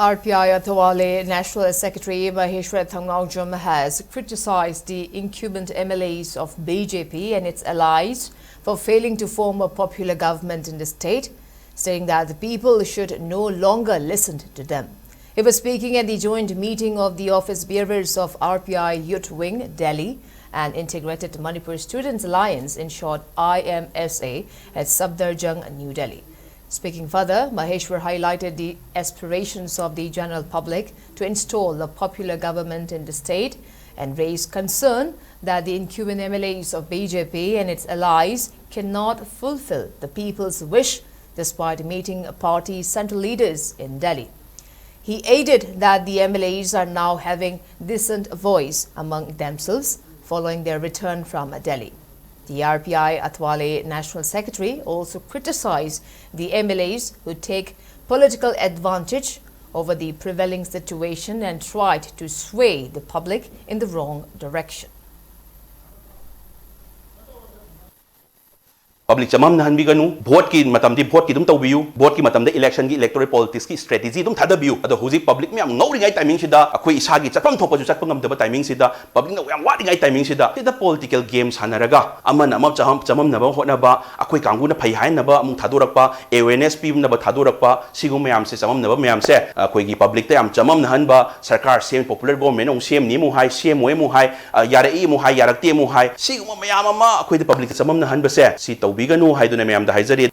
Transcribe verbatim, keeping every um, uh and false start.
R P I Athwale National Secretary Maheshwar Thangngaojam has criticized the incumbent M L As of B J P and its allies for failing to form a popular government in the state, saying that the people should no longer listen to them. He was speaking at the joint meeting of the office bearers of R P I Youth Wing, Delhi, and Integrated Manipur Students Alliance, in short I M S A, at Safdarjung, New Delhi. Speaking further, Maheshwar highlighted the aspirations of the general public to install a popular government in the state and raised concern that the incumbent M L As of B J P and its allies cannot fulfill the people's wish despite meeting party central leaders in Delhi. He added that the M L As are now having decent voice among themselves following their return from Delhi. The R P I Athwale National Secretary also criticized the M L As who take political advantage over the prevailing situation and tried to sway the public in the wrong direction. Public ꯆꯃꯝꯅꯍꯟꯕꯤꯒꯅꯨ꯫ Vote ꯀꯤ ꯃꯇꯝꯗꯤ vote ꯀꯤ ꯑꯗꯨꯝ ꯇꯧꯕꯤꯌꯨ꯫ Vote ꯀꯤ ꯃꯇꯝꯗ election ꯒꯤ electoral politics ꯀꯤ strategy ꯑꯗꯨꯝ ꯊꯥꯗꯕꯤꯌꯨ꯫ ꯑꯗꯣ ꯍꯧꯖꯤꯛ public ꯃꯌꯥꯝ ꯉꯧꯔꯤꯉꯩ timing ꯁꯤꯗ, ꯑꯩꯈꯣꯏ ꯏꯁꯥꯒꯤ ꯆꯠꯐꯝ ꯊꯣꯛꯄꯁꯨ ꯆꯠꯄ ꯉꯝꯗꯕ timing ꯁꯤꯗ, public ꯅ ꯌꯥꯝ ꯋꯥꯔꯤꯉꯩ timing ꯁꯤꯗ, ꯁꯤꯗ political game ꯁꯥꯟꯅꯔꯒ ꯑꯃꯅ ꯑꯃ ꯆꯃꯝ-, ꯆꯃꯝꯅꯕ ꯍꯣꯠꯅꯕ, ꯑꯩꯈꯣꯏ ꯀꯥꯡꯕꯨꯅ ꯐꯩ ꯍꯥꯏꯅꯕ ꯑꯃꯨꯛ ꯊꯥꯗꯣꯔꯛꯄ, awareness ꯄꯤꯅꯕ ꯊꯥꯗꯣꯔꯛꯄ, ꯁꯤꯒꯨꯝꯕ ꯃꯌꯥꯝꯁꯦ, ꯆꯃꯝꯅꯕ ꯃꯌꯥꯝꯁꯦ ꯑꯩꯈꯣꯏꯒꯤ public ꯇ ꯌꯥꯝ ꯆꯃꯝꯅꯍꯟꯕ, ꯁꯔꯀꯥꯔ ꯁꯦꯝ-, popular government ꯑꯃꯨꯛ ꯁꯦꯝꯅꯤ ꯑꯃꯨꯛ ꯍꯥꯏ, ꯁꯦꯝꯃꯣꯏ ꯑꯃꯨꯛ ꯍꯥꯏ, ꯑ, ꯌꯥꯔꯛꯏ ꯑꯃꯨꯛ ꯍꯥꯏ, ꯌꯥꯔꯛꯇꯦ ꯑꯃꯨꯛ ꯍꯥꯏ, ꯁꯤꯒꯨꯝꯕ ꯃꯌꯥꯝ ꯑꯃ ꯑꯩꯈꯣꯏꯗ public ꯇ ꯆꯃꯝꯅꯍꯟꯕꯁꯦ ꯁꯤ ꯇꯧꯕꯤꯒꯅꯨ ꯍꯥꯏꯗꯨꯅ ꯃꯌꯥꯝꯗ ꯍꯥꯏꯖꯔꯤ꯫